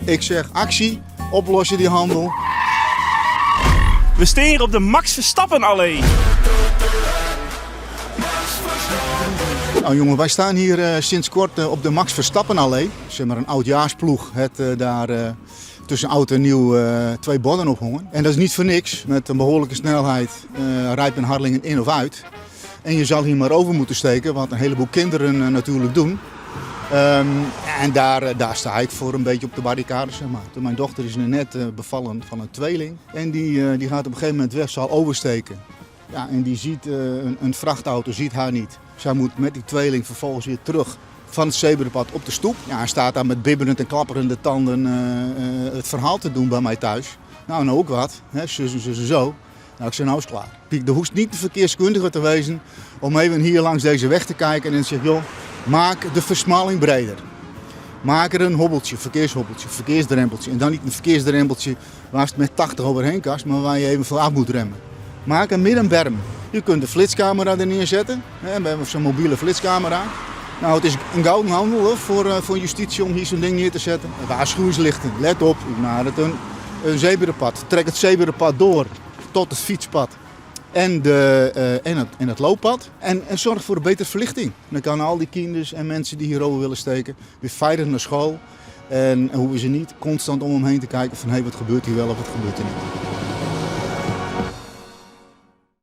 Ik zeg actie, oplossen die handel. We stean hjir op de Max Verstappenallee. Nou jongen, wij staan hier sinds kort op de Max Verstappenallee. Zeg maar een oudjaarsploeg het daar tussen oud en nieuw twee borden ophongen. En dat is niet voor niks. Met een behoorlijke snelheid rijdt men Harlingen in of uit. En je zal hier maar over moeten steken, wat een heleboel kinderen natuurlijk doen. En daar sta ik voor een beetje op de barricades. Zeg maar. Mijn dochter is nu net bevallen van een tweeling. En die gaat op een gegeven moment weg, zal oversteken. Ja, en die ziet een vrachtauto, ziet haar niet. Zij moet met die tweeling vervolgens weer terug van het zebrapad op de stoep. Ja, hij staat daar met bibberend en klapperende tanden het verhaal te doen bij mij thuis. Nou, nou ook wat, hè, zus en zus en zo. Nou, ik zei, nou is het klaar. Piek, er hoeft niet de verkeerskundige te wezen om even hier langs deze weg te kijken en te zeggen, joh, maak de versmalling breder. Maak er een hobbeltje, verkeershobbeltje, verkeersdrempeltje. En dan niet een verkeersdrempeltje waar het met 80 overheen kast, maar waar je even voor af moet remmen. Maak een middenberm. Je kunt de flitscamera er neerzetten. Hè, we hebben zo'n mobiele flitscamera. Nou, het is een gouden handel hoor, voor justitie om hier zo'n ding neer te zetten. Waarschuwingslichten, let op, naar het een zebrapad. Trek het zebrapad door tot het fietspad en het looppad. En zorg voor een betere verlichting. Dan kan al die kinderen en mensen die hierover willen steken weer veilig naar school. En hoeven ze niet constant om hem heen te kijken van hé, wat gebeurt hier wel of wat gebeurt er niet.